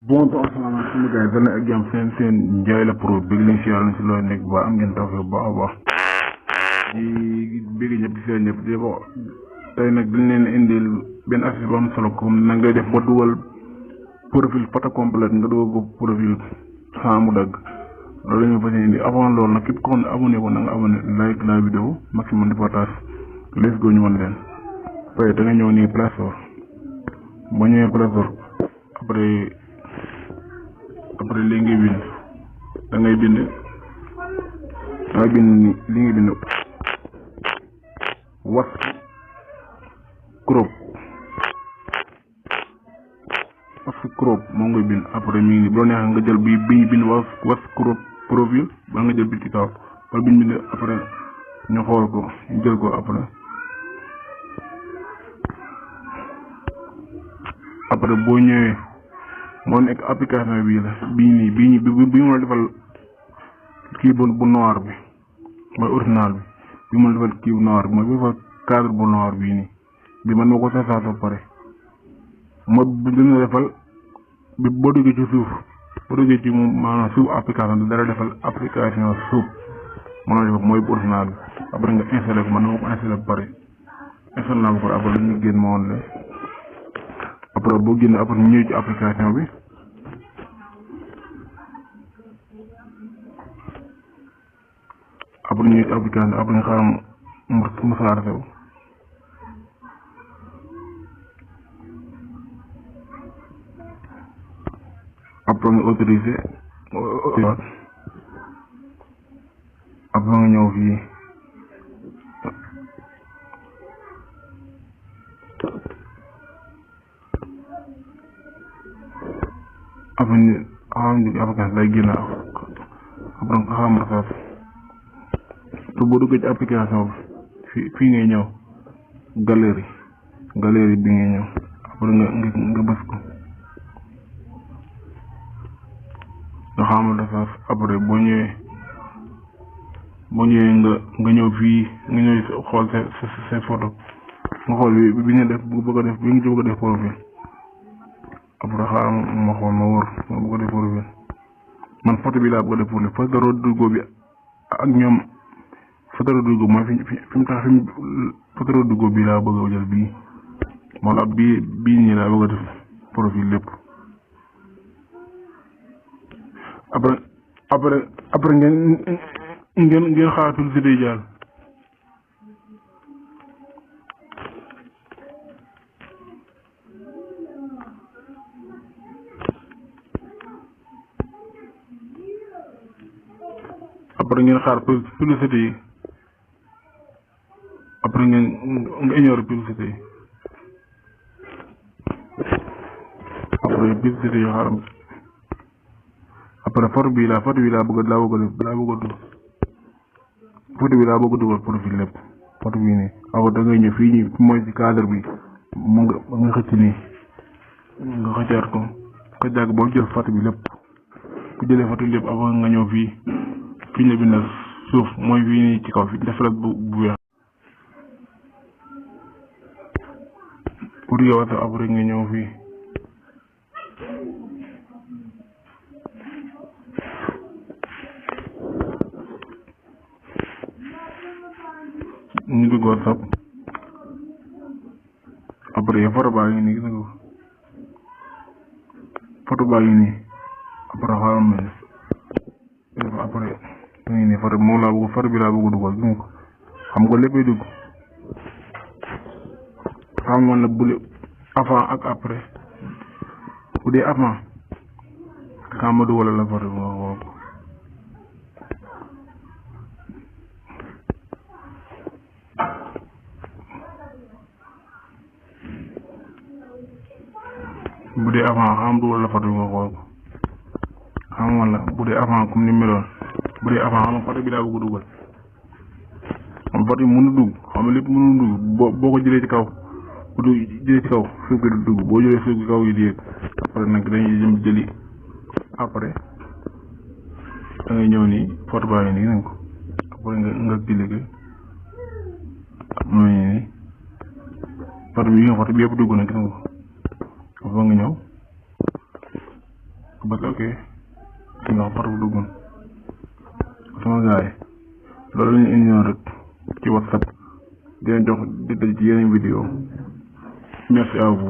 bon to asalaamaaleykum gars yi dana ak jàmm seen Ndiaye la pro bëgg leen si yàlla si loolu nekk ba am ngeen taw bu baax a baax di bëgg ñëpp di seen ñëpp di ko tey nag dañ leen indil benn affaire bu am solo comme na ngay def ba dugal profil photo complète nga dugal ko profil sans mu dagg loolu la ñu fas indi avant loolu nag képp ko xam ne abonné ko na nga abonné like la vidéo maximum de partage let's go ñu wan leen tey da nga ñëw nii Play Store boo ñëwee Play Store après li ngay bind da ngay bind ni li ngay bind was crop moom ngay bind après mi ngi boo neexee nga jël bi ñu bind was crop profil ba nga jël bi ci kaw wala bi ñu bind après ñu xool ko ñu jël ko après boo ñëwee moo nekk application bii la bii mu la defal kii bu noir bi mooy original bi mu la defal kii bu noir bi mooy bi defal cadre bu noir bii nii bi man moo ko sasaat ba pare mooy bi dina defal bi boo duggee ci suuf boo duggee ci maanaam suuf application bi dara defal application suuf moo la defal mooy bu original bi après nga installé ko man moo ko installé ba pare installé naa ba pare après dañuy génn ma woon la après boo génne après ñu ñëw ci application bi après nga xaaral mu saarase wu après nga autorisé après nga ñëw fii application day génn après nga xam rafet te boo duggee ci application bi fii ngay ñëw galerie bi ngay ñëw après nga bës ko nga xam rafet après boo ñëwee nga ñëw fii nga ñëw xool sa photo nga xool bi nga def bëgg a def profil après xaaral ma xool ma wóor ma bëgg a def profil man photo bi laa bëgg a def profil photo Rodrigo bi ak ñoom photo Rodrigo mooy fi mu tax photo Rodrigo bi laa bëgg a jël bii moo la bii nii laa bëgg a def profil lépp après ngeen xaaratul si day jàll après ngeen xaar publicité yi après nga ignorer publicité yi après publicité yi xaaram après photo bi laa bëgg a dugal profil lépp photo bii nii après da ngay ñëw fii ñi mooy ci cadre bi mu nga xëcc nii nga xëccaat ko xëccaat boo jël photo bi lépp ku jëlee photo lépp après nga ñëw fii ñu la bindal suuf mooy fii nii ci kaw fi def la bu weex pour yow après nga ñëw fii ñu dugg WhatsApp après photo baa ngi nii gis nga photo baa ngi nii après xaaral ma après nii photo moom laa bëgg photo bi laa bëgg dugal gis nga ko xam nga léppay dugg xam nga nag bu avant ak après bu dee avant xam ma dugal la photo bi nga xool ko bu dee avant xam dugal la photo bi nga xool ko xam nga la bu dee avant comme ni meloon bu dee avant xam nga photo bi laa bëgg dugal xam photo bi mënu dugg xam nga lépp mënu dugg boo ko jëlee ci kaw bu jëlee ci kaw suuf gi du dugg boo jëlee suuf gi kaw yi di yéeg après nag dañuy jëm jëli après da ngay ñëw nii photo baa ngi nii nañ ko après nga cliquer mooy nii photo bi yëpp dugg na gis nga ko nga ñëw bas ok si nga par bu duggoon sama gaay loolu lañu indi noonu rek ci WhatsApp di leen jox di daj ci yeneen vidéo merci à vous